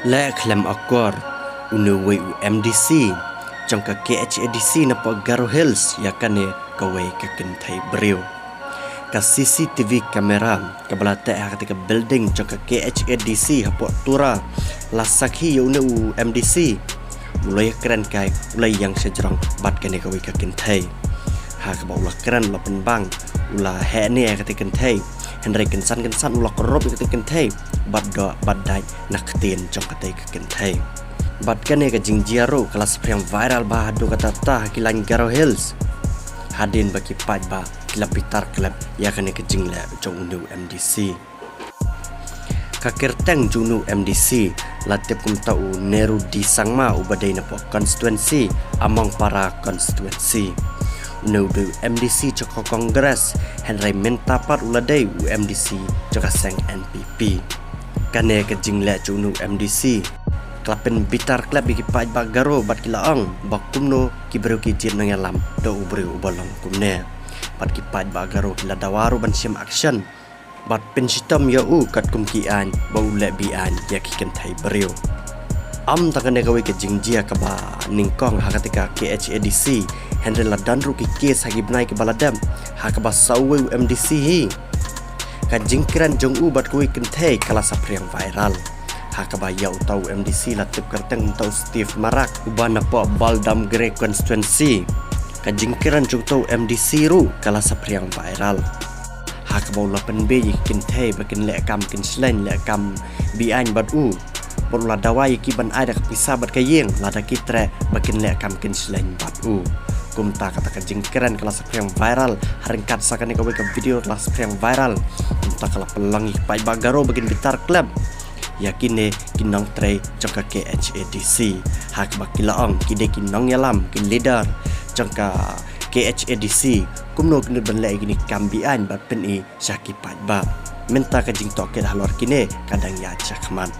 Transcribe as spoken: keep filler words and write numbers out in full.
Leh khlem akor, une uwei u M D C jong ka K H A D C napoh Garo Hills ïa kane kawei ka kynthei briew. Ka C C T V camera kaba la teh ha katei ka building jong ka K H A D C hapoh Tura la sakhi ïa une u M D C u la ïakren kai, u la ïeng shajrong bad kane kawei ka kynthei. Ha kaba u la kren, u la pynbang, u la heh ne ïa katei ka kynthei. Hynrei kynsan kynsan u la kyrop ïa katei ka kynthei bad doh bad dait na ktien jong katei ka kynthei. Bad kane ka jingjia ruh ka la saphriang viral bha haduh katta katta ha ki lain Garo Hills, hadien ba ki paidbah ki la bitar klep ïa kane ka jingleh jong une u M D C. Ka kyrteng jong une u M D C la tip kumta u Neru D Sangma, uba dei napoh constituency Amongpara constituency. Une u dei u M D C jong ka Congress, hynrei mynta pat u la dei u M D C jong ka seng N P P. Kane ka jingleh jong une u M D C ka la pynbitar klep ïa ki paidbah Garo bad ki la ong ba kumno ki briew ki jied nongïalam da u briew uba long kumne. Bad ki paidbah Garo ki la dawa ruh ban shim action bad pynshitom ïa u katkum ki aiñ ba u leh be-aiñ ïa ki kynthei briew. Ym tang kane kawei ka jingjia kaba nyngkong ha katei ka K H A D C, hynrei la don ruh ki case ha ki bnai kiba la dep ha kaba sa uwei u M D C hi, ka jingkren jong u bad kawei ka kynthei ka la saphriang viral. Ha kaba ïa uta u M D C la tip kyrteng uta u Steve Marak, uba napoh Baldam Grey constituency. Ka jingkren jong uta u M D C ruh ka la saphriang viral. Ha kaba u la pynbeit ïa ki kynthei ba kin leh kam kin shleng, leh kam be-aiñ bad u. Bad u la dawa ïa ki ban ai da ka pisa bad ka ïing lada ki treh ba kin leh kam kin shleng bad u. Kumta kata ka jingkren ka la saphriang viral, ha ryngkat sa kane kawei ka video ka la saphriang viral. Kumta ka la pynlong ïa ki paidbah Garo ba kin bitar klep ïa kine ki nongtrei jong ka K H A D C. Ha kaba ki la ong ki dei ki nongïalam, ki leader jong ka K H A D C, kumno kin nud ban leh ïa kine ki kam be-aiñ bad pyni sha ki paidbah. Mynta ka jingtohkit halor kine ka dang ïaid shakhmat.